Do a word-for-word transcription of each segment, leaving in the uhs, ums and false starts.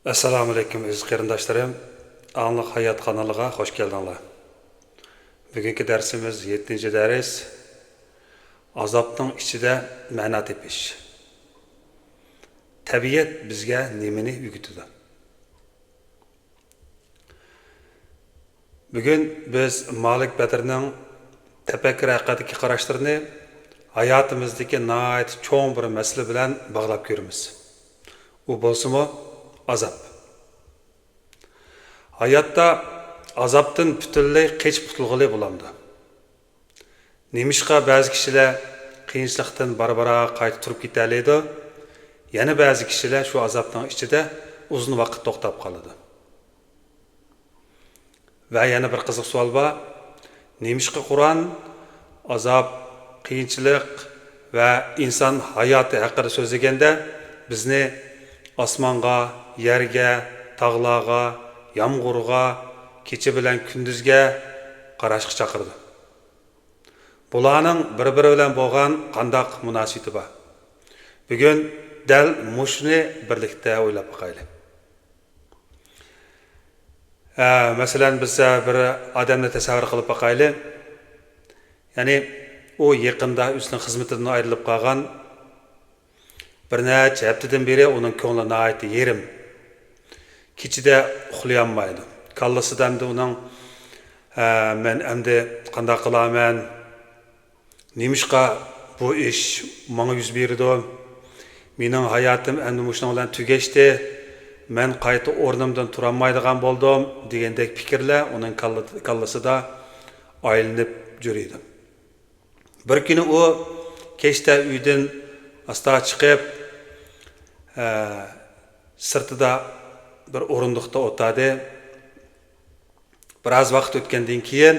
ئەسسالامۇئەلەيكۇم ئەزىز قېرىنداشلىرىم، ئاڭلىق ھايات قانىلىغا خوش كەلدىڭلار. بۈگۈنكى دەرسىمىز يەتتىنچى دەرس، ئازابنىڭ ئىچىدە مەنا تېپىش. تەبىئەت بىزگە نېمىنى ئۆگىتىدۇ؟ بۈگۈن بىز مالىك بەدرنىڭ تەپەككۇر ھەققىدىكى قاراشلىرىنى ھاياتىمىزدىكى ناھايىتى چوڭ بىر مەسىلە بىلەن باغلاپ كۆرىمىز. ئۇ بولسىمۇ ئازاب. ھاياتتا ئازابتىن پۈتۈنلەي قېچىپ قۇتۇلغىلى بولامدۇ؟ نېمىشقا بەزى كىشىلەر قىيىنچىلىقتىن بارا-بارا قايتا تۇرۇپ كېتەلەيدۇ؟ يەنە بەزى كىشىلەر شۇ ئازابنىڭ ئىچىدە ئۇزۇن ۋاقىت توختاپ قالىدۇ. ۋە يەنە بىر قىزىق سوئال بار. نېمىشقا قۇرئان ئازاب، قىيىنچىلىق ۋە ئىنسان ھاياتى ھەققىدە سۆزلىگەندە بىزنى ئاسمانغا، يەرگە، تاغلارغا، يامغۇرغا، كېچە بىلەن كۈندۈزگە قاراشقا چاقىرىدۇ؟ بۇلارنىڭ بىر-بىرى بىلەن بولغان قانداق مۇناسىۋىتى بار؟ بۈگۈن دەل مۇشۇنى بىرلىكتە ئويلاپ باقايلى. ھە، مەسىلەن، بىز بىر ئادەمنى تەسەۋۋۇر قىلىپ باقايلى. يەنى ئۇ يېقىندا ئۆزىنىڭ خىزمىتىدىن ئايرىلىپ قالغان، بىر نەچچە ھەپتىدىن بېرى ئۇنىڭ كۆڭلى ناھايىتى يېرىم. كېچىدە ئۇخلىيالمايدۇ. كاللىسىدا ئەمدى ئۇنىڭ، ھە، مەن ئەمدى قانداق قىلارمەن؟ نېمىشقا بۇ ئىش ماڭا يۈز بېرىدۇ؟ مېنىڭ ھاياتىم ئەمدى مۇشۇنىڭ بىلەن تۈگەشتى. مەن قايتا ئورنۇمدىن تۇرالمايدىغان بولدۇم، دېگەندەك پىكىرلەر ئۇنىڭ كاللا-، كاللىسىدا ئايلىنىپ يۈرىدۇ. بىر كۈنى ئۇ كەچتە ئۆيدىن ئاستا چىقىپ، ئە، سىرتىدا بىر ئورۇندۇقتا ئولتۇردى. بىراز ۋاقىت ئۆتكەندىن كېيىن،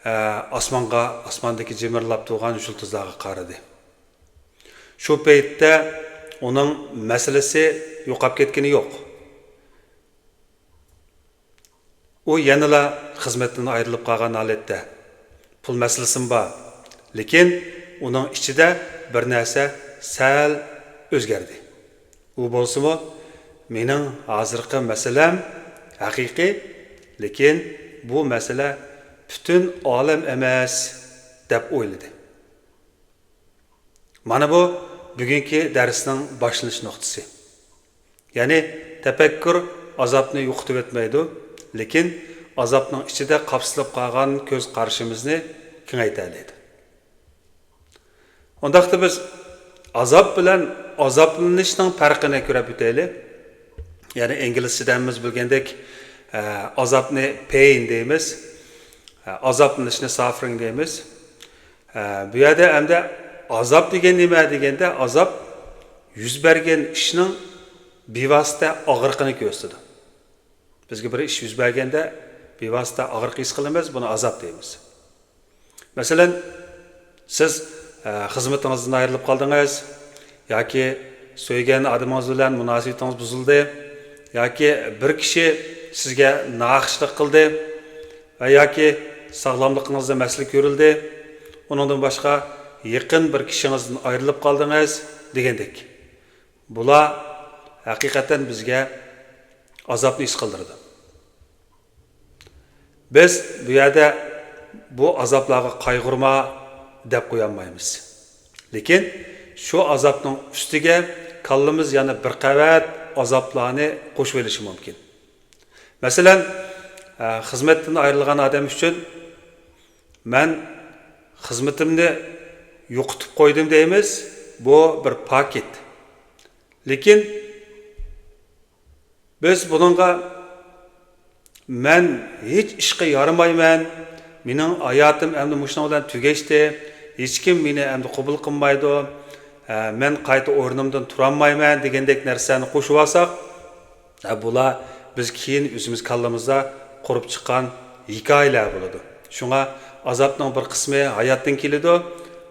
ئە، ئاسمانغا، ئاسماندىكى جىمىرلاپ تۇرغان يۇلتۇزلارغا قارىدى. شۇ پەيتتە ئۇنىڭ مەسىلىسى يوقاپ كەتكىنى يوق. ئۇ يەنىلا خىزمەتتىن ئايرىلىپ قالغان ھالەتتە. پۇل مەسىلىسىمۇ بار. لېكىن ئۇنىڭ ئىچىدە بىر نەرسە سەل ئۆزگەردى. ئۇ بولسىمۇ، مېنىڭ ھازىرقى مەسىلەم ھەقىقىي، لېكىن بۇ مەسىلە پۈتۈن ئالەم ئەمەس، دەپ ئويلىدى. مانا بۇ بۈگۈنكى دەرسنىڭ باشلىنىش نۇقتىسى. يەنى تەپەككۇر ئازابنى يوقىتىۋەتمەيدۇ، لېكىن ئازابنىڭ ئىچىدە قاپسىلىپ قالغان كۆز قارىشىمىزنى كېڭەيتەلەيدۇ. ئۇنداقتا بىز ئازاب بىلەن ئازابلىنىشنىڭ پەرقىنى كۆرۈپ ئۆتەيلى. يەنى ئىنگلىزچىدە ھەممىمىز بىلگەندەك، ئە، ئازابنى pain دەيمىز، ئە، ئازابلىنىشنى suffering دەيمىز. ئە، بۇ يەردە ئەمدى ئازاب دېگەن نېمە دېگەندە، ئازاب يۈز بەرگەن ئىشنىڭ بىۋاسىتە ئاغرىقىنى كۆرسىتىدۇ. بىزگە بىر ئىش يۈز بەرگەندە بىۋاسىتە ئاغرىق ھېس قىلىمىز، بۇنى ئازاب دەيمىز. مەسىلەن، سىز، ئە، خىزمىتىڭىزدىن ئايرىلىپ قالدىڭىز ياكى سۆيگەن ئادىمىڭىز بىلەن مۇناسىۋىتىڭىز بۇزۇلدى ياكى بىر كىشى سىزگە ناھەقچىلىق قىلدى ۋە ياكى ساغلاملىقىڭىزدا مەسىلە كۆرۈلدى، ئۇنىڭدىن باشقا يېقىن بىر كىشىڭىزدىن ئايرىلىپ قالدىڭىز دېگەندەك. بۇلار ھەقىقەتەن بىزگە ئازابنى ھېس قىلدۇرىدۇ. بىز بۇ يەردە بۇ ئازابلارغا قايغۇرما دەپ قويالمايمىز. لېكىن شۇ ئازابنىڭ ئۈستىگە كاللىمىز يەنە بىر قەۋەت ئازابلارنى قوشۇۋېلىشى مۇمكىن. مەسىلەن، ئە، خىزمەتتىن ئايرىلغان ئادەم ئۈچۈن مەن خىزمىتىمنى يوقىتىپ قويدۇم دەيمىز، بۇ بىر پاكىت. لېكىن بىز بۇنىڭغا، مەن ھېچ ئىشقا يارىمايمەن، مېنىڭ ھاياتىم ئەمدى مۇشۇنىڭ بىلەن تۈگەشتى، ھېچكىم مېنى ئەمدى قوبۇل قىلمايدۇ، ھە، مەن قايتا ئورنۇمدىن تۇرالمايمەن دېگەندەك نەرسىلەرنى قوشۇۋالساق، ھە، بۇلار بىز كېيىن ئۆزىمىز كاللىمىزدا قۇرۇپ چىققان ھېكايىلەر بولىدۇ. شۇڭا ئازابنىڭ بىر قىسمى ھاياتتىن كېلىدۇ،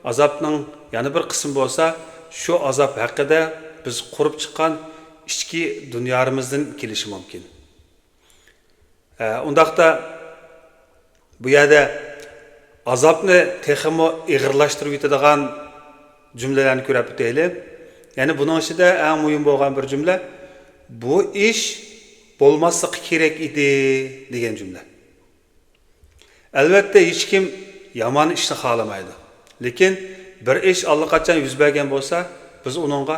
ئازابنىڭ يەنە بىر قىسمى بولسا شۇ ئازاب ھەققىدە بىز قۇرۇپ چىققان ئىچكى دۇنيامىزدىن كېلىشى مۇمكىن. ئە، ئۇنداقتا بۇ يەردە ئازابنى تېخىمۇ ئېغىرلاشتۇرۇپ يېتىدىغان جۈملىلەرنى كۆرۈپ ئۆتەيلى. يەنى بۇنىڭ ئىچىدە ئەڭ مۇھىم بولغان بىر جۈملە، بۇ ئىش بولماسلىقى كېرەك ئىدى دېگەن جۈملە. ئەلۋەتتە، ھېچكىم يامان ئىشنى خالىمايدۇ. لېكىن بىر ئىش ئاللىقاچان يۈز بەرگەن بولسا، بىز ئۇنىڭغا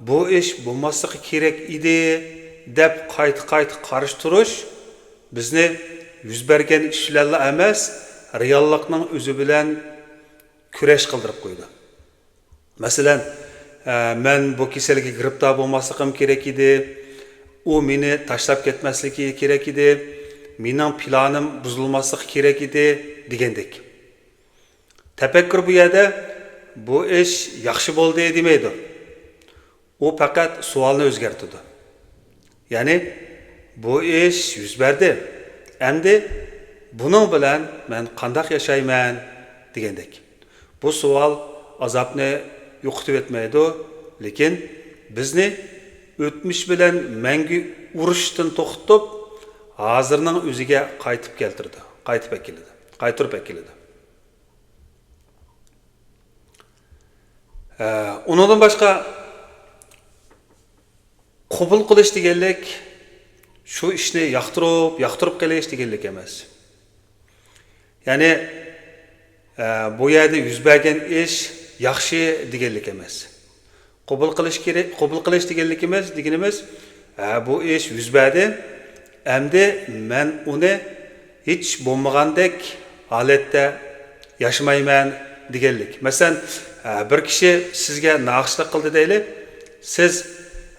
بۇ ئىش بولماسلىقى كېرەك ئىدى دەپ قايتا-قايتا قارشى تۇرۇش بىزنى يۈز بەرگەن ئىش بىلەنلا ئەمەس، رېئاللىقنىڭ ئۆزى بىلەن كۈرەش قىلدۇرۇپ قويىدۇ. مەسىلەن، ئە، مەن بۇ كېسەلگە گىرىپتار بولماسلىقىم كېرەك ئىدى، ئۇ مېنى تاشلاپ كەتمەسلىكى كېرەك ئىدى، مېنىڭ پىلانىم بۇزۇلماسلىقى كېرەك ئىدى دېگەندەك. تەپەككۇر بۇ يەردە بۇ ئىش ياخشى بولدى دېمەيدۇ. ئۇ پەقەت سوئالنى ئۆزگەرتىدۇ. يەنى، بۇ ئىش يۈز بەردى. ئەمدى بۇنىڭ بىلەن مەن قانداق ياشايمەن؟ دېگەندەك. بۇ سوئال ئازابنى يوقىتىۋەتمەيدۇ، لېكىن بىزنى ئۆتمۈش بىلەن مەڭگۈ ئۇرۇشتىن توختىتىپ، ھازىرنىڭ ئۆزىگە قايتىپ كەلتۈرىدۇ، قايتىپ ئەكېلىدۇ، قايتۇرۇپ ئەكېلىدۇ. ئە، ئۇنىڭدىن باشقا، قوبۇل قىلىش دېگەنلىك شۇ ئىشنى ياقتۇرۇپ، ياقتۇرۇپ قېلىش دېگەنلىك ئەمەس. يەنى، ئە، بۇ يەردە يۈز بەرگەن ئىش ياخشى دېگەنلىك ئەمەس. قوبۇل قىلىش كېرەك، قوبۇل قىلىش دېگەنلىكىمىز، دېگىنىمىز، ئە، بۇ ئىش يۈز بەردى. ئەمدى مەن ئۇنى ھېچ بولمىغاندەك ھالەتتە ياشىمايمەن دېگەنلىك. مەسىلەن، ئە، بىر كىشى سىزگە ناخشىلىق قىلدى دەيلى، سىز،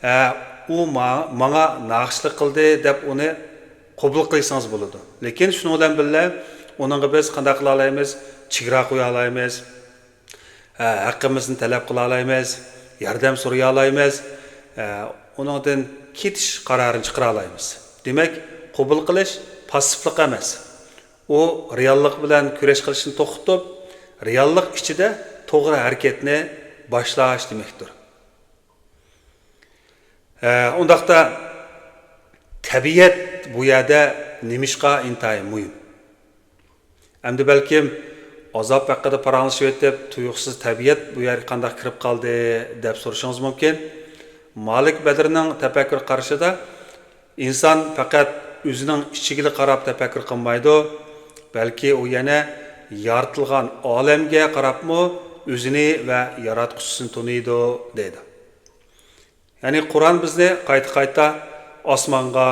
ئە، ئۇ ما-، ماڭا ناخشىلىق قىلدى دەپ ئۇنى قوبۇل قىلسىڭىز بولىدۇ. لېكىن شۇنىڭ بىلەن بىللە ئۇنىڭغا بىز قانداق قىلالايمىز؟ چېگرا قويالايمىز. ھە، ھەققىمىزنى تەلەپ قىلالايمىز، ياردەم سورىيالايمىز، ھە، ئۇنىڭدىن كېتىش قارارىنى چىقىرالايمىز. دېمەك، قوبۇل قىلىش پاسسىپلىق ئەمەس. ئۇ رېئاللىق بىلەن كۈرەش قىلىشنى توختىتىپ، رېئاللىق ئىچىدە توغرا ھەرىكەتنى باشلاش دېمەكتۇر. ھە، ئۇنداقتا تەبىئەت بۇ يەردە نېمىشقا ئىنتايىن مۇھىم؟ ئەمدى بەلكىم ئازاب ھەققىدە پاراڭلىشىۋېتىپ، تۇيۇقسىز تەبىئەت بۇ يەرگە قانداق كىرىپ قالدى دەپ سورىشىڭىز مۇمكىن. مالىك بەدرنىڭ تەپەككۇر قارىشىدا ئىنسان پەقەت ئۆزىنىڭ ئىچىگىلا قاراپ تەپەككۇر قىلمايدۇ، بەلكى ئۇ يەنە يارىتىلغان ئالەمگە قاراپمۇ ئۆزىنى ۋە ياراتقۇچىسىنى تونۇيدۇ، دەيدۇ. يەنى قۇرئان بىزنى قايتا-قايتا ئاسمانغا،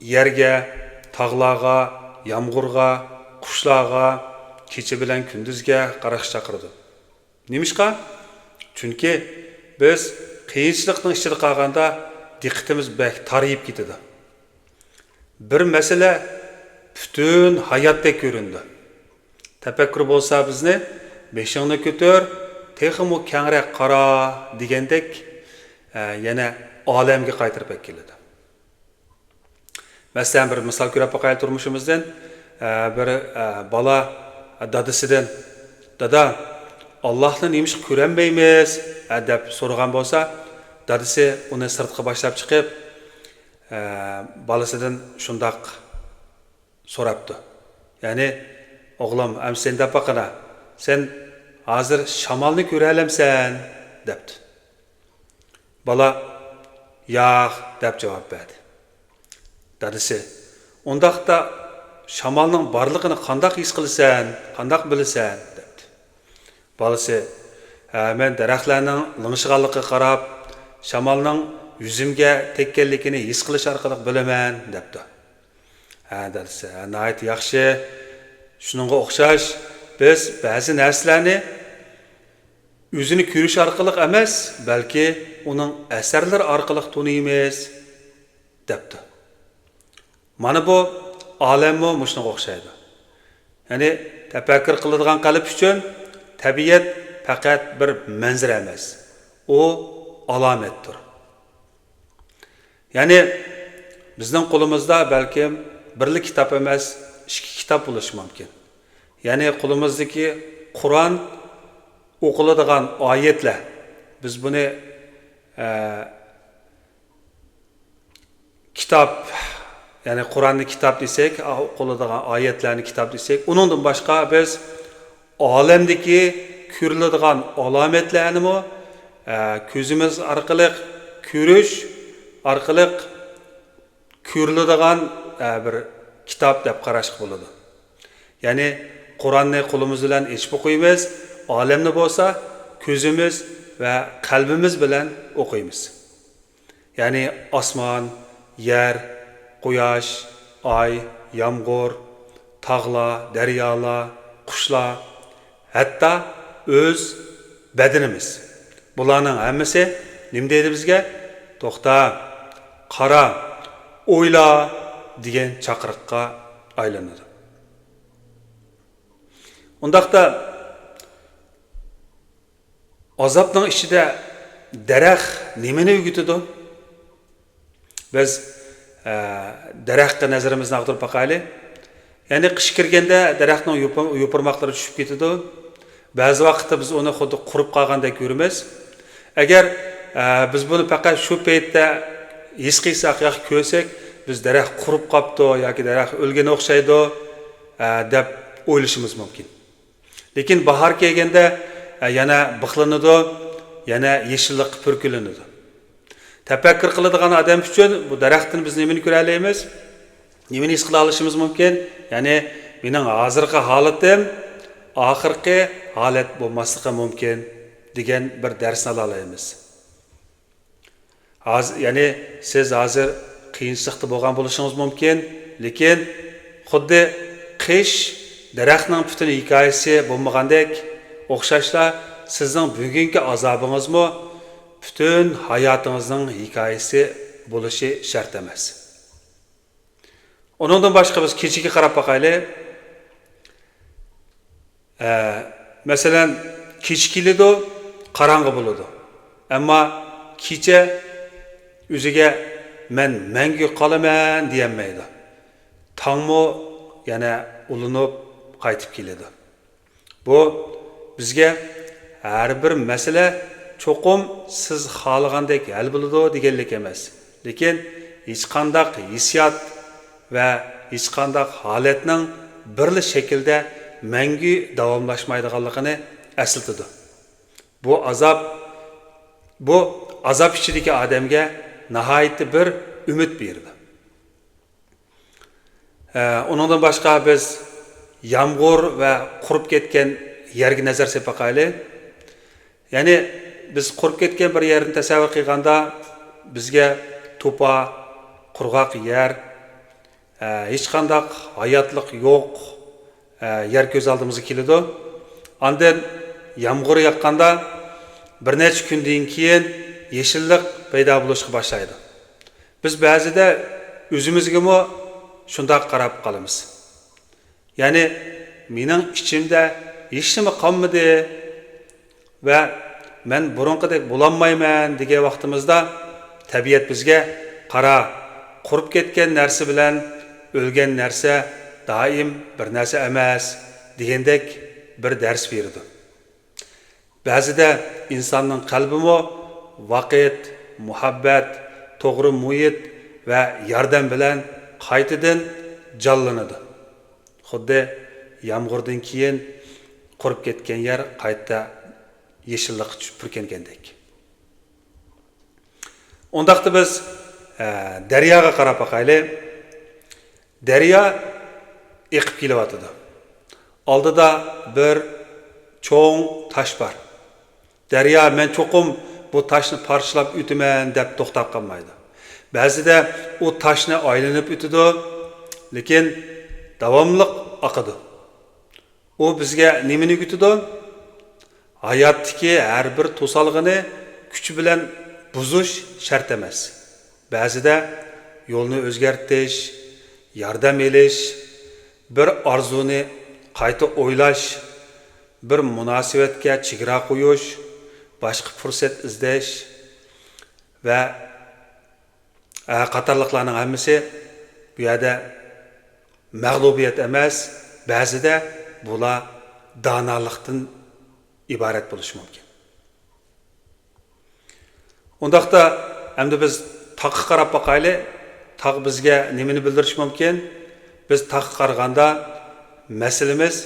يەرگە، تاغلارغا، يامغۇرغا، قۇشلارغا، كېچە بىلەن كۈندۈزگە قاراشقا چاقىرىدۇ. نېمىشقا؟ چۈنكى بىز قىيىنچىلىقنىڭ ئىچىدە قالغاندا دىققىتىمىز بەك تارىيىپ كېتىدۇ. بىر مەسىلە پۈتۈن ھاياتتەك كۆرۈنىدۇ. تەپەككۇر بولسا بىزنى «بېشىڭنى كۆتۈر، تېخىمۇ كەڭرەك قارا» دېگەندەك، ئە، يەنە ئالەمگە قايتۇرۇپ ئەكېلىدۇ. مەسىلەن، بىر مىسال كۆرۈپ باقايلى تۇرمۇشىمىزدىن. ئە، بىر، ئە، بالا دادىسىدىن، «دادا، ئاللاھنى نېمىشقا كۆرەلمەيمىز؟» ئە، دەپ سورىغان بولسا، دادىسى ئۇنى سىرتقا باشلاپ چىقىپ، ئە، بالىسىدىن شۇنداق سوراپتۇ. يەنى، «ئوغلۇم، ئەمسە سەن دەپ باققىنا، سەن ھازىر شامالنى كۆرەلەمسەن؟» دەپتۇ. بالا، «ياق» دەپ جاۋاب بەردى. دادىسى، «ئۇنداقتا شامالنىڭ بارلىقىنى قانداق ھېس قىلىسەن، قانداق بىلىسەن؟» دەپتۇ. بالىسى، «ھە، مەن دەرەخلەرنىڭ لىڭشىغانلىقىغا قاراپ، شامالنىڭ يۈزۈمگە تەگكەنلىكىنى ھېس قىلىش ئارقىلىق بىلىمەن» دەپتۇ. ھە، دادىسى، ھە، ناھايىتى ياخشى. شۇنىڭغا ئوخشاش، بىز بەزى نەرسىلەرنى ئۆزىنى كۆرۈش ئارقىلىق ئەمەس، بەلكى ئۇنىڭ ئەسەرلىرى ئارقىلىق تونۇيمىز، دەپتۇ. مانا بۇ ئالەممۇ مۇشۇنىڭغا ئوخشايدۇ. يەنى تەپەككۇر قىلىدىغان قەلب ئۈچۈن تەبىئەت پەقەت بىر مەنزىرە ئەمەس، ئۇ ئالامەتتۇر. يەنى بىزنىڭ قولىمىزدا بەلكىم بىرلا كىتاب ئەمەس، ئىككى كىتاب بولۇشى مۇمكىن. يەنى قولىمىزدىكى قۇرئان ئوقۇلىدىغان ئايەتلەر. بىز بۇنى، ئە، كىتاب، يەنى قۇرئاننى كىتاب دېسەك، ئا، ئوقۇلىدىغان ئايەتلەرنى كىتاب دېسەك، ئۇنىڭدىن باشقا بىز ئالەمدىكى كۆرۈلىدىغان ئالامەتلەرنىمۇ، ئە، كۆزىمىز ئارقىلىق كۆرۈش، ئارقىلىق كۆرۈلىدىغان، ئە، بىر كىتاب دەپ قاراشقا بولىدۇ. يەنى قۇرئاننى قولىمىز بىلەن ئېچىپ ئوقۇيمىز، ئالەمنى بولسا كۆزىمىز ۋە قەلبىمىز بىلەن ئوقۇيمىز. يەنى ئاسمان، يەر، قۇياش، ئاي، يامغۇر، تاغلار، دەريالار، قۇشلار، ھەتتا ئۆز بەدىنىمىز. بۇلارنىڭ ھەممىسى نېمە دەيدۇ بىزگە؟ توختا، قارا، ئويلا دېگەن چاقىرىققا ئايلىنىدۇ. ئۇنداقتا ئازابنىڭ ئىچىدە دەرەخ نېمىنى ئۆگىتىدۇ؟ بىز، ئە، دەرەخكە نەزىرىمىزنى ئاغدۇرۇپ باقايلى. يەنى قىش كىرگەندە دەرەخنىڭ يوپۇ-، يوپۇرماقلىرى چۈشۈپ كېتىدۇ. بەزى ۋاقىتتا بىز ئۇنى خۇددى قۇرۇپ قالغاندەك كۆرىمىز. ئەگەر، ئە، بىز بۇنى پەقەت شۇ پەيتتە ھېس قىلساق ياكى كۆرسەك، بىز دەرەخ قۇرۇپ قاپتۇ ياكى دەرەخ ئۆلگەن ئوخشايدۇ، ئە، دەپ ئويلىشىمىز مۇمكىن. لېكىن باھار كەلگەندە، ئە، يەنە بىخلىنىدۇ، يەنە يېشىللىققا پۈركىلىنىدۇ. تەپەككۇر قىلىدىغان ئادەم ئۈچۈن بۇ دەرەختىن بىز نېمىنى كۆرەلەيمىز؟ نېمىنى ھېس قىلالىشىمىز مۇمكىن؟ يەنى مېنىڭ ھازىرقى ھالىتىم ئاخىرقى ھالەت بولماسلىقى مۇمكىن دېگەن بىر دەرسنى ئالالايمىز. ھاز-، يەنى سىز ھازىر قىيىنچىلىقتا بولغان بولۇشىڭىز مۇمكىن، لېكىن خۇددى قىش دەرەخنىڭ پۈتۈن ھېكايىسى بولمىغاندەك، ئوخشاشلا سىزنىڭ بۈگۈنكى ئازابىڭىزمۇ پۈتۈن ھاياتىڭىزنىڭ ھېكايىسى بولۇشى شەرت ئەمەس. ئۇنىڭدىن باشقا بىز كېچىگە قاراپ باقايلى. ئە، مەسىلەن، كېچە كېلىدۇ، قاراڭغۇ بولىدۇ. ئەمما كېچە ئۆزىگە «مەن مەڭگۈ قالىمەن» دېيەلمەيدۇ. تاڭمۇ يەنە ئۇلىنىپ قايتىپ كېلىدۇ. بۇ بىزگە ھەر بىر مەسىلە چوقۇم سىز خالىغاندەك ھەل بولىدۇ دېگەنلىك ئەمەس، لېكىن ھېچقانداق ھېسسىيات ۋە ھېچقانداق ھالەتنىڭ بىرلا شەكىلدە مەڭگۈ داۋاملاشمايدىغانلىقىنى ئەسلىتىدۇ. بۇ ئازاب، بۇ ئازاب ئىچىدىكى ئادەمگە ناھايىتى بىر ئۈمىد بېرىدۇ. ئە، ئۇنىڭدىن باشقا بىز يامغۇر ۋە قۇرۇپ كەتكەن يەرگە نەزەر سېلىپ باقايلى. يەنى بىز قۇرۇپ كەتكەن بىر يەرنى تەسەۋۋۇر قىلغاندا، بىزگە توپا، قۇرغاق يەر، ئە، ھېچقانداق ھاياتلىق يوق، ئە، يەر كۆز ئالدىمىزغا كېلىدۇ. ئاندىن يامغۇر ياغقاندا بىر نەچچە كۈندىن كېيىن يېشىللىق پەيدا بولۇشقا باشلايدۇ. بىز بەزىدە ئۆزىمىزگىمۇ شۇنداق قاراپ قالىمىز. يەنى، مېنىڭ ئىچىمدە ھېچنېمە قالمىدى ۋە مەن بۇرۇنقىدەك بولالمايمەن دېگەن ۋاقتىمىزدا، تەبىئەت بىزگە، قارا، قۇرۇپ كەتكەن نەرسە بىلەن ئۆلگەن نەرسە دائىم بىر نەرسە ئەمەس، دېگەندەك بىر دەرس بېرىدۇ. بەزىدە ئىنساننىڭ قەلبىمۇ ۋاقىت، مۇھەببەت، توغرا مۇھىت ۋە ياردەم بىلەن قايتىدىن جانلىنىدۇ. خۇددى يامغۇردىن كېيىن قۇرۇپ كەتكەن يەر قايتا يېشىللىققا چۈشۈپ پۈركەنگەندەك. ئۇنداقتا بىز، ئە، دەرياغا قاراپ باقايلى. دەريا ئېقىپ كېلىۋاتىدۇ. ئالدىدا بىر چوڭ تاش بار. دەريا «مەن چوقۇم بۇ تاشنى پارچىلاپ ئۆتىمەن» دەپ توختاپ قالمايدۇ. بەزىدە ئۇ تاشنى ئايلىنىپ ئۆتىدۇ، لېكىن داۋاملىق ئاقىدۇ. ئۇ بىزگە نېمىنى ئۆگىتىدۇ؟ ھاياتتىكى ھەر بىر توسالغۇنى كۈچ بىلەن بۇزۇش شەرت ئەمەس. بەزىدە يولنى ئۆزگەرتىش، ياردەم ئېلىش، بىر ئارزۇنى قايتا ئويلاش، بىر مۇناسىۋەتكە چېگرا قويۇش، باشقا پۇرسەت ئىزدەش ۋە ئە، قاتارلىقلارنىڭ ھەممىسى بۇ يەردە مەغلۇبىيەت ئەمەس، بەزىدە بۇلار دانالىقتىن ئىبارەت بولۇشى مۇمكىن. ئۇنداقتا ئەمدى بىز تاغقا قاراپ باقايلى. تاغ بىزگە نېمىنى بىلدۈرۈشى مۇمكىن؟ بىز تاغقا قارىغاندا مەسىلىمىز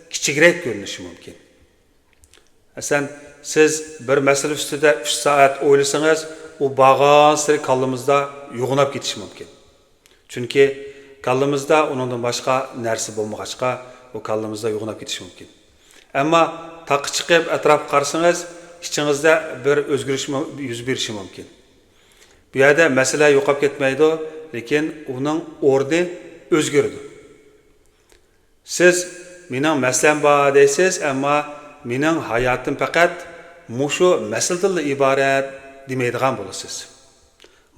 كىچىكرەك كۆرۈنۈشى مۇمكىن. مەسىلەن، سىز بىر مەسىلە ئۈستىدە ئۈچ سائەت ئويلىسىڭىز، ئۇ بارغانسېرى كاللىمىزدا يوغىناپ كېتىشى مۇمكىن. چۈنكى كاللىمىزدا ئۇنىڭدىن باشقا نەرسە بولمىغاچقا، ئۇ كاللىمىزدا يوغىناپ كېتىشى مۇمكىن. ئەمما تاغقا چىقىپ ئەتراپقا قارىسىڭىز، ئىچىڭىزدە بىر ئۆزگىرىش مۇ-، يۈز بېرىشى مۇمكىن. بۇ يەردە مەسىلە يوقاپ كەتمەيدۇ، لېكىن ئۇنىڭ ئورنى ئۆزگىرىدۇ. سىز «مېنىڭ مەسىلەم بار» دەيسىز، ئەمما «مېنىڭ ھاياتىم پەقەت مۇشۇ مەسىلىدىنلا ئىبارەت» دېمەيدىغان بولىسىز.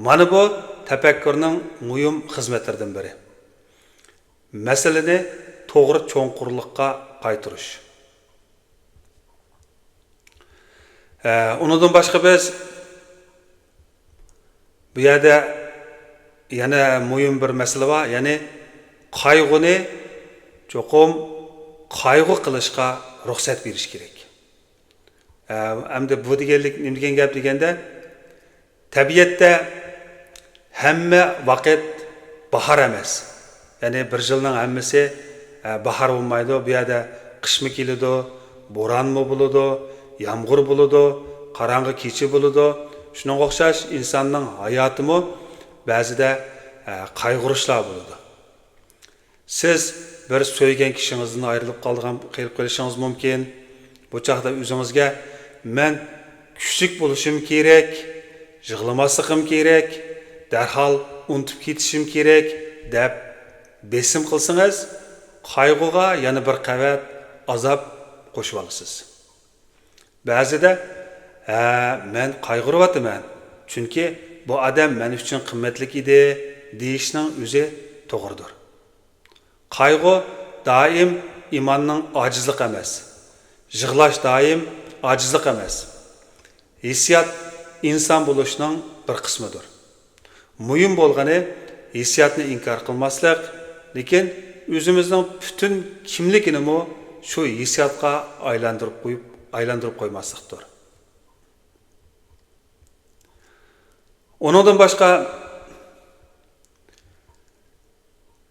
مانا بۇ تەپەككۇرنىڭ مۇھىم خىزمەتلىرىدىن بىرى. مەسىلىنى توغرا چوڭقۇرلۇققا قايتۇرۇش. ئە، ئۇنىڭدىن باشقا بىز بۇ يەردە يەنە مۇھىم بىر مەسىلە بار، يەنى قايغۇنى چوقۇم قايغۇ قىلىشقا رۇخسەت بېرىش كېرەك. ئە، ئەمدى بۇ دېگەنلىك نېمە دېگەن گەپ دېگەندە، تەبىئەتتە ھەممە ۋاقىت باھار ئەمەس. يەنى بىر يىلنىڭ ھەممىسى، ئە، باھار بولمايدۇ. بۇ يەردە قىشمۇ كېلىدۇ، بورانمۇ بولىدۇ، يامغۇر بولىدۇ، قاراڭغۇ كېچە بولىدۇ. شۇنىڭغا ئوخشاش ئىنساننىڭ ھاياتىمۇ بەزىدە، ئە، قايغۇرۇشلار بولىدۇ. سىز بىر سۆيگەن كىشىڭىزدىن ئايرىلىپ قالىدىغان، قېلىپ قېلىشىڭىز مۇمكىن. بۇ چاغدا ئۆزىڭىزگە، «مەن كۈچلۈك بولۇشۇم كېرەك، يىغلىماسلىقىم كېرەك، دەرھال ئۇنتۇپ كېتىشىم كېرەك» دەپ بېسىم قىلسىڭىز، قايغۇغا يەنە بىر قەۋەت ئازاب قوشۇۋالىسىز. بەزىدە، «ھە، مەن قايغۇرۇۋاتىمەن، چۈنكى بۇ ئادەم مەن ئۈچۈن قىممەتلىك ئىدى» دېيىشنىڭ ئۆزى توغرىدۇر. قايغۇ دائىم ئىماننىڭ ئاجىزلىقى ئەمەس. يىغلاش دائىم ئاجىزلىق ئەمەس. ھېسسىيات ئىنسان بولۇشنىڭ بىر قىسمىدۇر. مۇھىم بولغىنى ھېسسىياتنى ئىنكار قىلماسلىق، لېكىن ئۆزىمىزنىڭ پۈتۈن كىملىكىنىمۇ شۇ ھېسسىياتقا ئايلاندۇرۇپ قويۇپ، ئايلاندۇرۇپ قويماسلىقتۇر. ئۇنىڭدىن باشقا،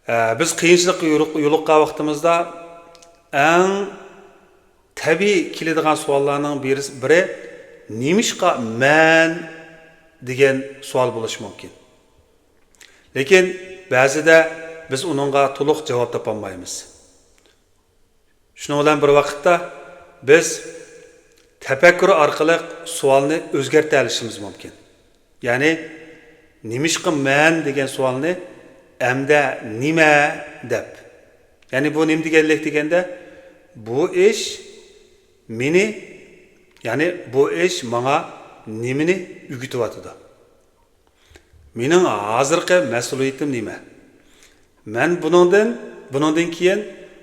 ئە، بىز قىيىنچىلىققا يولۇق-، يولۇققان ۋاقتىمىزدا ئەڭ تەبىئىي كېلىدىغان سوئاللارنىڭ بىرسى، بىرى، «نېمىشقا مەن؟» دېگەن سوئال بولۇشى مۇمكىن. لېكىن بەزىدە بىز ئۇنىڭغا تولۇق جاۋاب تاپالمايمىز. شۇنىڭ بىلەن بىر ۋاقىتتا، بىز تەپەككۇر ئارقىلىق سوئالنى ئۆزگەرتەلىشىمىز مۇمكىن. يەنى، «نېمىشقا مەن؟» دېگەن سوئالنى «ئەمدى نېمە؟» دەپ. يەنى، بۇ نېمە دېگەنلىك دېگەندە، «بۇ ئىش مېنى، يەنى بۇ ئىش ماڭا نېمىنى ئۆگىتىۋاتىدۇ؟» مېنىڭ ھازىرقى مەسئۇلىيىتىم نېمە؟ مەن بۇنىڭدىن، بۇنىڭدىن كېيىن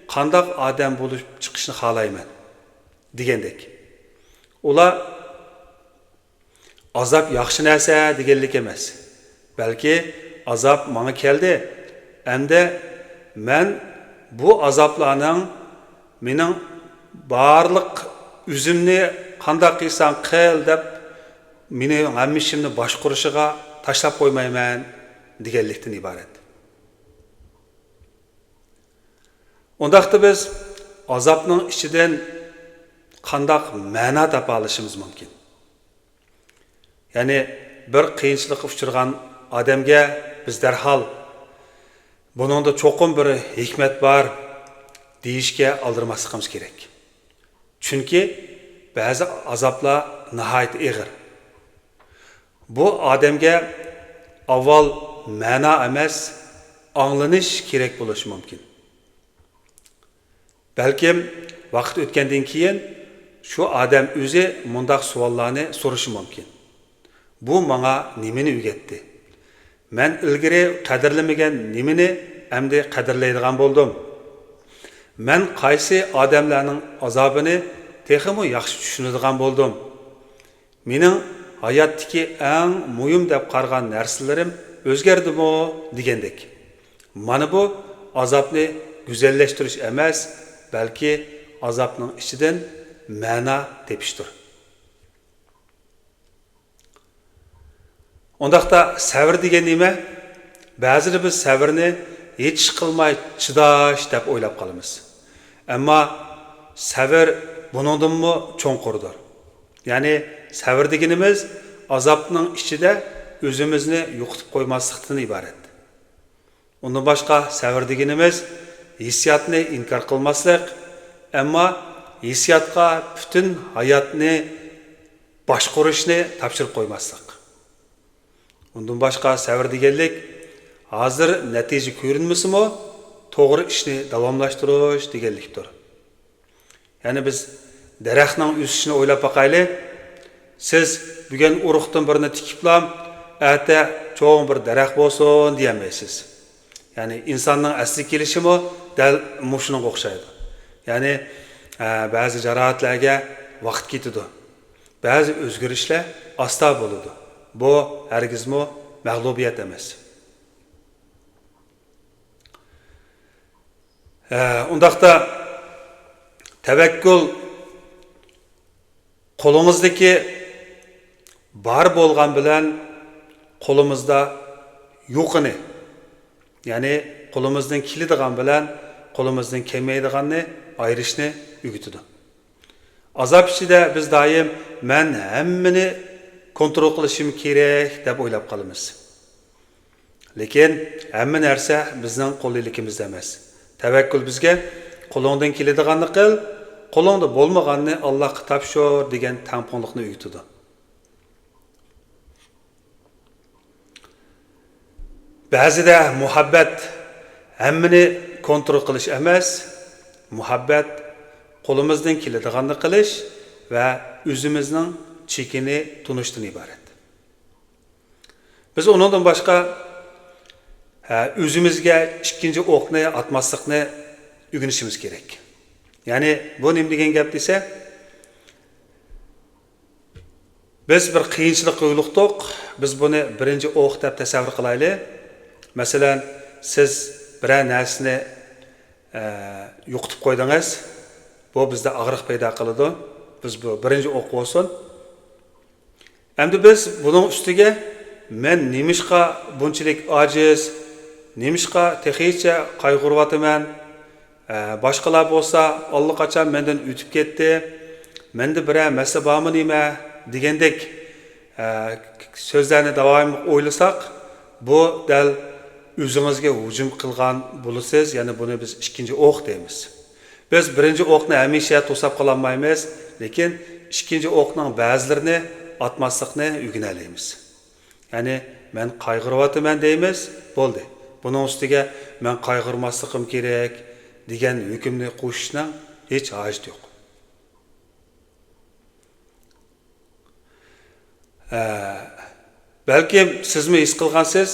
قانداق ئادەم بولۇپ چىقىشنى خالايمەن؟ دېگەندەك. ئۇلار ئازاب ياخشى نەرسە دېگەنلىك ئەمەس. بەلكى ئازاب ماڭا كەلدى. ئەمدى مەن بۇ ئازابلارنىڭ مېنىڭ بارلىق ئۆزۈمنى قانداق قىلساڭ قىل دەپ، مېنى ھەممە ئىشىمنى باشقۇرۇشىغا تاشلاپ قويمايمەن دېگەنلىكتىن ئىبارەت. ئۇنداقتا بىز ئازابنىڭ ئىچىدىن قانداق مەنا تاپالىشىمىز مۇمكىن؟ يەنى بىر قىيىنچىلىققا ئۇچرىغان ئادەمگە بىز دەرھال، «بۇنىڭدا چوقۇم بىر ھېكمەت بار» دېيىشكە ئالدىرىماسلىقىمىز كېرەك. چۈنكى بەزى ئازابلار ناھايىتى ئېغىر. بۇ ئادەمگە ئاۋۋال مەنا ئەمەس، ئاڭلىنىش كېرەك بولۇشى مۇمكىن. بەلكىم ۋاقىت ئۆتكەندىن كېيىن شۇ ئادەم ئۆزى مۇنداق سوئاللارنى سورىشى مۇمكىن: «بۇ ماڭا نېمىنى ئۆگەتتى؟ مەن ئىلگىرى قەدىرلىمىگەن نېمىنى ئەمدى قەدىرلەيدىغان بولدۇم؟ مەن قايسى ئادەملەرنىڭ ئازابىنى تېخىمۇ ياخشى چۈشىنىدىغان بولدۇم؟» مېنىڭ ھاياتتىكى ئەڭ مۇھىم دەپ قارىغان نەرسىلىرىم ئۆزگەردىمۇ دېگەندەك. مانا بۇ ئازابنى گۈزەللەشتۈرۈش ئەمەس، بەلكى ئازابنىڭ ئىچىدىن مەنا تېپىشتۇر. ئۇنداقتا سەۋر دېگەن نېمە؟ بەزىدە بىز سەۋرنى ھېچ ئىش قىلماي چىداش دەپ ئويلاپ قالىمىز. ئەمما سەۋر بۇنىڭدىنمۇ چوڭقۇردۇر. يەنى سەۋر دېگىنىمىز ئازابنىڭ ئىچىدە ئۆزىمىزنى يوقىتىپ قويماسلىقتىن ئىبارەت. ئۇندىن باشقا سەۋر دېگىنىمىز ھېسسىياتنى ئىنكار قىلماسلىق، ئەمما ھېسسىياتقا پۈتۈن ھاياتنى باشقۇرۇشنى تاپشۇرۇپ قويماسلىق. ئۇندىن باشقا سەۋر دېگەنلىك ھازىر نەتىجە كۆرۈنمىسىمۇ، توغرا ئىشنى داۋاملاشتۇرۇش دېگەنلىكتۇر. يەنى بىز دەرەخنىڭ ئۆسۈشىنى ئويلاپ باقايلى. سىز بۈگۈن ئۇرۇقتىن بىرنى تىكىپلا، ئەتە چوڭ بىر دەرەخ بولسۇن دېيەلمەيسىز. يەنى ئىنساننىڭ ئەسلىگە كېلىشىمۇ دەل مۇشۇنىڭغا ئوخشايدۇ. يەنى، ئە، بەزى جاراھەتلەرگە ۋاقىت كېتىدۇ. بەزى ئۆزگىرىشلەر ئاستا بولىدۇ. بۇ ھەرگىزمۇ مەغلۇبىيەت ئەمەس. ئە، ئۇنداقتا تەۋەككۈل قولىڭىزدىكى بار بولغان بىلەن قولىمىزدا يوقىنى، يەنى قولىمىزدىن كېلىدىغان بىلەن قولىمىزدىن كەلمەيدىغاننى ئايرىشنى ئۆگىتىدۇ. ئازاب ئىچىدە بىز دائىم «مەن ھەممىنى كونترول قىلىشىم كېرەك» دەپ ئويلاپ قالىمىز. لېكىن ھەممە نەرسە بىزنىڭ قول ئىلكىمىزدە ئەمەس. تەۋەككۈل بىزگە «قولۇڭدىن كېلىدىغاننى قىل، قولۇڭدا بولمىغاننى ئاللاغا تاپشۇر» دېگەن تەڭپۇڭلۇقنى ئۆگىتىدۇ. بەزىدە مۇھەببەت ھەممىنى كونترول قىلىش ئەمەس، مۇھەببەت قولىمىزدىن كېلىدىغاننى قىلىش ۋە ئۆزىمىزنىڭ چېكىنى تونۇشتىن ئىبارەت. بىز ئۇنىڭدىن باشقا، ھە، ئۆزىمىزگە ئىككىنچى ئوقنى ئاتماسلىقنى ئۆگىنىشىمىز كېرەك. يەنى بۇ نېمە دېگەن گەپ دېسە، بىز بىر قىيىنچىلىققا يولۇقتۇق، بىز بۇنى بىرىنچى ئوق دەپ تەسەۋۋۇر قىلايلى. مەسىلەن، سىز بىرەر نەرسىنى، ئە، يوقىتىپ قويدىڭىز، بۇ بىزدە ئاغرىق پەيدا قىلىدۇ. بىز بۇ بىرىنچى ئوق بولسۇن. ئەمدى بىز بۇنىڭ ئۈستىگە، «مەن نېمىشقا بۇنچىلىك ئاجىز؟ نېمىشقا تېخىچە قايغۇرۇۋاتىمەن؟ ئە، باشقىلار بولسا ئاللىقاچان مەندىن ئۆتۈپ كەتتى. مەندە بىرەر مەسىلە بارمۇ نېمە؟» دېگەندەك، ئە، سۆزلەرنى داۋاملىق ئويلىساق، بۇ دەل ئۆزىڭىزگە ھۇجۇم قىلغان بولىسىز، يەنى بۇنى بىز ئىككىنچى ئوق دەيمىز. بىز بىرىنچى ئوقنى ھەمىشە توساپ قالالمايمىز، لېكىن ئىككىنچى ئوقنىڭ بەزىلىرىنى ئاتماسلىقنى ئۆگىنەلەيمىز. يەنى، «مەن قايغۇرۇۋاتىمەن» دەيمىز، بولدى. بۇنىڭ ئۈستىگە «مەن قايغۇرماسلىقىم كېرەك» دېگەن ھۆكۈمنى قوشۇشنىڭ ھېچ ھاجىتى يوق. ھە، بەلكىم سىزمۇ ھېس قىلغانسىز،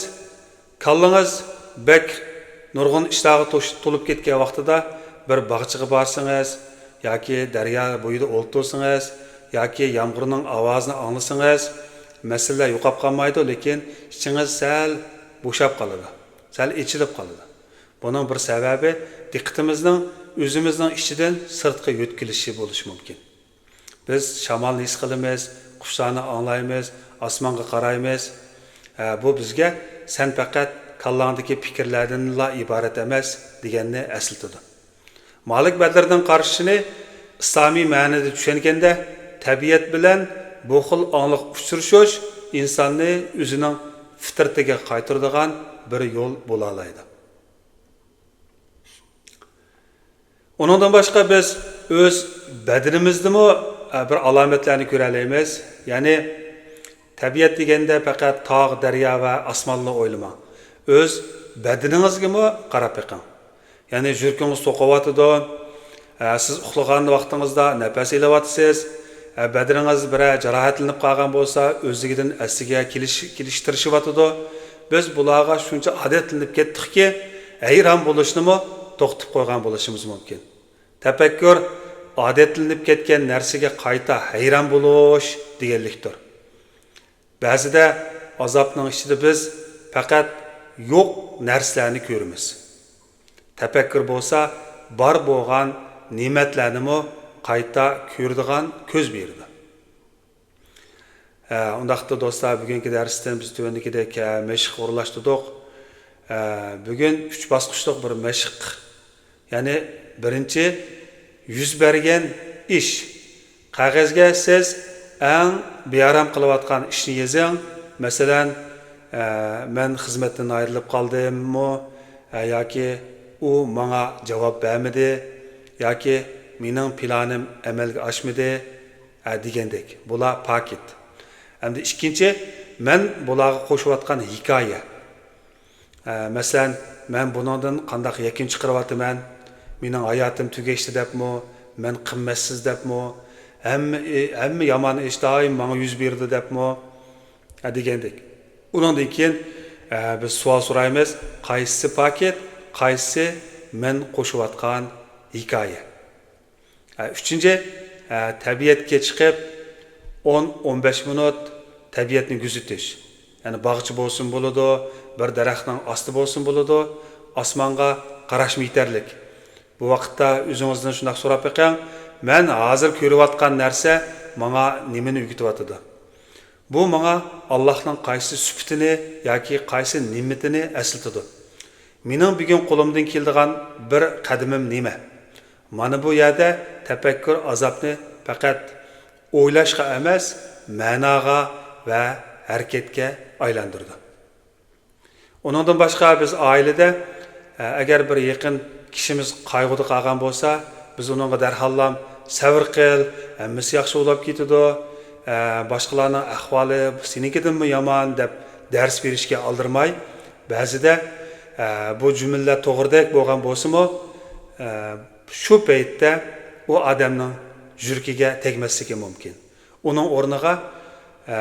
كاللىڭىز بەك نۇرغۇن ئىشلارغا توش-، تولۇپ كەتكەن ۋاقتىدا بىر باغچىغا بارسىڭىز ياكى دەريا بويىدا ئولتۇرسىڭىز ياكى يامغۇرنىڭ ئاۋازىنى ئاڭلىسىڭىز، مەسىلىلەر يوقاپ قالمايدۇ، لېكىن ئىچىڭىز سەل بوشاپ قالىدۇ، سەل ئېچىلىپ قالىدۇ. بۇنىڭ بىر سەۋەبى دىققىتىمىزنىڭ ئۆزىمىزنىڭ ئىچىدىن سىرتقا يۆتكىلىشى بولۇشى مۇمكىن. بىز شامالنى ھېس قىلىمىز، قۇشلارنى ئاڭلايمىز، ئاسمانغا قارايمىز. ھە، بۇ بىزگە «سەن پەقەت كاللاڭدىكى پىكىرلەردىنلا ئىبارەت ئەمەس» دېگەننى ئەسلىتىدۇ. مالىك بەدرىدىن قارىشىنى ئىسلامىي مەنىدە چۈشەنگەندە، تەبىئەت بىلەن بۇ خىل ئاڭلىق ئۇچرىشىش ئىنساننى ئۆزىنىڭ فىترىتىگە قايتۇرىدىغان بىر يول بولالايدۇ. ئۇنىڭدىن باشقا بىز ئۆز بەدىنىمىزدىمۇ، ئە، بىر ئالامەتلەرنى كۆرەلەيمىز. يەنى تەبىئەت دېگەندە پەقەت تاغ، دەريا ۋە ئاسمانلا ئويلىماڭ. ئۆز بەدىنىڭىزگىمۇ قاراپ بېقىڭ. يەنى يۈرىكىڭىز توقۇۋاتىدۇ. ئە، سىز ئۇخلىغان ۋاقتىڭىزدا نەپەس ئېلىۋاتىسىز. ئە، بەدىنىڭىز بىرەر جاراھەتلىنىپ قالغان بولسا، ئۆزلۈكىدىن ئەسلىگە كېلىش، كېلىشكە تىرىشىۋاتىدۇ. بىز بۇلارغا شۇنچە ئادەتلىنىپ كەتتۇقكى، ھەيران بولۇشنىمۇ توختىتىپ قويغان بولۇشىمىز مۇمكىن. تەپەككۇر ئادەتلىنىپ كەتكەن نەرسىگە قايتا ھەيران بولۇش دېگەنلىكتۇر. بەزىدە ئازابنىڭ ئىچىدە بىز پەقەت يوق نەرسىلەرنى كۆرىمىز. تەپەككۇر بولسا بار بولغان نېمەتلەرنىمۇ قايتا كۆرىدىغان كۆز بېرىدۇ. ھە، ئۇنداقتا دوستلار، بۈگۈنكى دەرستىن بىز تۆۋەندىكىدەك، ھە، مەشىق ئورۇنلاشتۇردۇق. ھە، بۈگۈن ئۈچ باسقۇچلۇق بىر مەشىق. يەنى بىرىنچى، يۈز بەرگەن ئىش. قەغەزگە سىز ئەڭ بىئارام قىلىۋاتقان ئىشنى يېزىڭ. مەسىلەن، ئە، مەن خىزمەتتىن ئايرىلىپ قالدىممۇ، ئە، ياكى ئۇ ماڭا جاۋاب بەرمىدى، ياكى مېنىڭ پىلانىم ئەمەلگە ئاشمىدى، ئە، دېگەندەك. بۇلار پاكىت. ئەمدى ئىككىنچى، مەن بۇلارغا قوشۇۋاتقان ھېكايە. ئە، مەسىلەن، مەن بۇنىڭدىن قانداق يەكۈن چىقىرىۋاتىمەن؟ مېنىڭ ھاياتىم تۈگەشتى دەپمۇ؟ مەن قىممەتسىز دەپمۇ؟ ھەممە، ھەممە يامان ئىش دائىم ماڭا يۈز بېرىدۇ دەپمۇ؟ ئە، دېگەندەك. ئۇنىڭدىن كېيىن، ئە، بىز سوئال سورايمىز، قايسىسى پاكىت، قايسىسى مەن قوشۇۋاتقان ھېكايە؟ ئە، ئۈچىنچى، ئە، تەبىئەتكە چىقىپ، ئون، ئون بەش مىنۇت تەبىئەتنى كۆزىتىش. يەنى باغچە بولسىمۇ بولىدۇ، بىر دەرەخنىڭ ئاستى بولسىمۇ بولىدۇ، ئاسمانغا قاراشمۇ يېتەرلىك. بۇ ۋاقىتتا ئۆزىڭىزدىن شۇنداق سوراپ بېقىڭ، مەن ھازىر كۆرۈۋاتقان نەرسە ماڭا نېمىنى ئۆگىتىۋاتىدۇ؟ بۇ ماڭا ئاللاھنىڭ قايسى سۈپىتىنى ياكى قايسى نېمىتىنى ئەسلىتىدۇ؟ مېنىڭ بۈگۈن قولۇمدىن كېلىدىغان بىر قەدىمىم نېمە؟ مانا بۇ يەردە تەپەككۇر ئازابنى پەقەت ئويلاشقا ئەمەس، مەناغا ۋە ھەرىكەتكە ئايلاندۇرىدۇ. ئۇنىڭدىن باشقا بىز ئائىلىدە، ئە، ئەگەر بىر يېقىن كىشىمىز قايغۇدا قالغان بولسا، بىز ئۇنىڭغا دەرھاللام، «سەۋر قىل، ھەممىسى ياخشى بولۇپ كېتىدۇ، ئە، باشقىلارنىڭ ئەھۋالى سېنىڭكىدىنمۇ يامان» دەپ دەرس بېرىشكە ئالدىرىماي، بەزىدە، ئە، بۇ جۈملىلەر توغرىدەك بولغان بولسىمۇ، ئە، شۇ پەيتتە ئۇ ئادەمنىڭ يۈرىكىگە تەگمەسلىكى مۇمكىن. ئۇنىڭ ئورنىغا، ئە،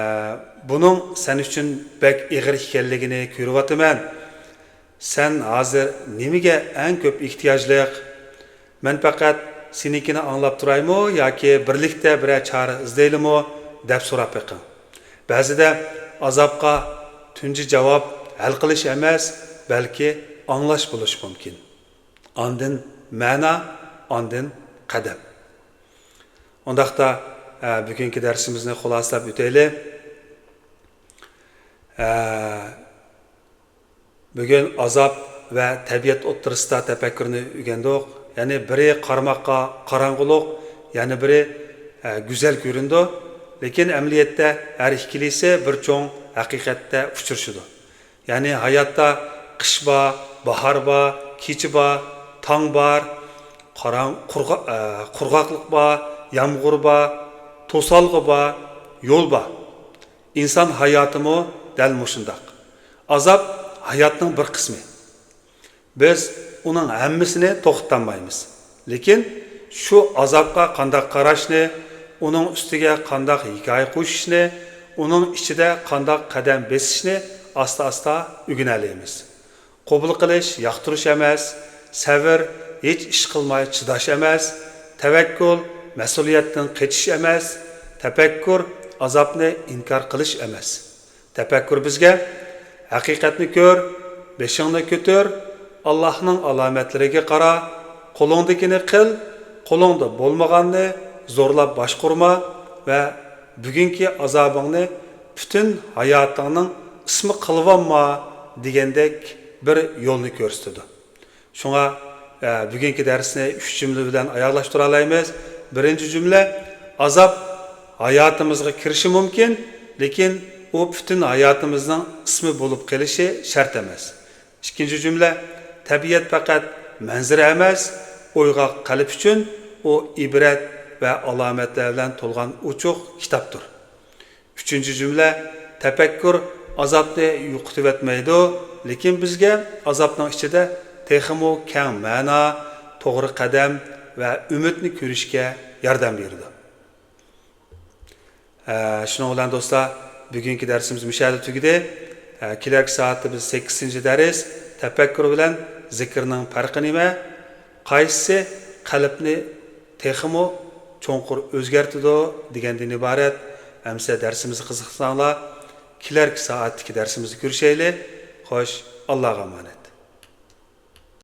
«بۇنىڭ سەن ئۈچۈن بەك ئېغىر ئىكەنلىكىنى كۆرۈۋاتىمەن. سەن ھازىر نېمىگە ئەڭ كۆپ ئېھتىياجلىق؟ مەن پەقەت سېنىڭكىنى ئاڭلاپ تۇرايمۇ ياكى بىرلىكتە بىرەر چارە ئىزدەيلىمۇ؟» دەپ سوراپ بېقىڭ. بەزىدە ئازابقا تۇنجى جاۋاب ھەل قىلىش ئەمەس، بەلكى ئاڭلاش بولۇشى مۇمكىن. ئاندىن مەنا، ئاندىن قەدەم. ئۇنداقتا، ئە، بۈگۈنكى دەرسىمىزنى خۇلاسىلاپ ئۆتەيلى. ئە، بۈگۈن ئازاب ۋە تەبىئەت ئوتتۇرىسىدا تەپەككۇرنى ئۆگەندۇق. يەنى بىرى قارىماققا قاراڭغۇلۇق، يەنە بىرى، ئە، گۈزەل كۆرۈنىدۇ. لېكىن ئەمەلىيەتتە ھەر ئىككىلىسى بىر چوڭ ھەقىقەتتە ئۇچرىشىدۇ. يەنى ھاياتتا قىش بار، باھار بار، كېچە بار، تاڭ بار، قاراڭ-، قۇرغا-، ئە، قۇرغاقلىق بار، يامغۇر بار، توسالغۇ بار، يول بار. ئىنسان ھاياتىمۇ دەل مۇشۇنداق. ئازاب ھاياتنىڭ بىر قىسمى. بىز ئۇنىڭ ھەممىسىنى توختىتالمايمىز. لېكىن شۇ ئازابقا قانداق قاراشنى، ئۇنىڭ ئۈستىگە قانداق ھېكايە قوشۇشنى، ئۇنىڭ ئىچىدە قانداق قەدەم بېسىشنى ئاستا-ئاستا ئۆگىنەلەيمىز. قوبۇل قىلىش ياقتۇرۇش ئەمەس، سەۋر ھېچ ئىش قىلماي چىداش ئەمەس، تەۋەككۈل مەسئۇلىيەتتىن قېچىش ئەمەس، تەپەككۇر ئازابنى ئىنكار قىلىش ئەمەس. تەپەككۇر بىزگە، «ھەقىقەتنى كۆر، بېشىڭنى كۆتۈر، ئاللاھنىڭ ئالامەتلىرىگە قارا، قولۇڭدىكىنى قىل، قولۇڭدا بولمىغاننى زورلاپ باشقۇرما ۋە بۈگۈنكى ئازابىڭنى پۈتۈن ھاياتىڭنىڭ ئىسمى قىلىۋالما» دېگەندەك بىر يولنى كۆرسىتىدۇ. شۇڭا، ئە، بۈگۈنكى دەرسنى ئۈچ جۈملە بىلەن ئاياغلاشتۇرالايمىز. بىرىنچى جۈملە، ئازاب ھاياتىمىزغا كىرىشى مۇمكىن، لېكىن ئۇ پۈتۈن ھاياتىمىزنىڭ ئىسمى بولۇپ قېلىشى شەرت ئەمەس. ئىككىنچى جۈملە، تەبىئەت پەقەت مەنزىرە ئەمەس، ئويغاق قەلب ئۈچۈن ئۇ ئىبرەت ۋە ئالامەتلەر بىلەن تولغان ئوچۇق كىتابتۇر. ئۈچىنچى جۈملە، تەپەككۇر ئازابنى يوقىتىۋەتمەيدۇ، لېكىن بىزگە ئازابنىڭ ئىچىدە تېخىمۇ كەڭ مەنا، توغرا قەدەم ۋە ئۈمىدنى كۆرۈشكە ياردەم بېرىدۇ. ئە، شۇنىڭ بىلەن دوستلار، بۈگۈنكى دەرسىمىز مۇشۇ يەردە تۈگىدى. ئە، كېلەركى سائەتتە بىز سەككىزىنچى دەرس، تەپەككۇر بىلەن زىكىرنىڭ پەرقى نېمە؟ قايسىسى قەلبنى تېخىمۇ چوڭقۇر ئۆزگەرتىدۇ دېگەندىن ئىبارەت. ئەمىسە دەرسىمىزنى قىزىقساڭلار، كېلەركى سائەتتىكى دەرسىمىزدە كۆرۈشەيلى. خوش، ئاللاغا ئامانەت.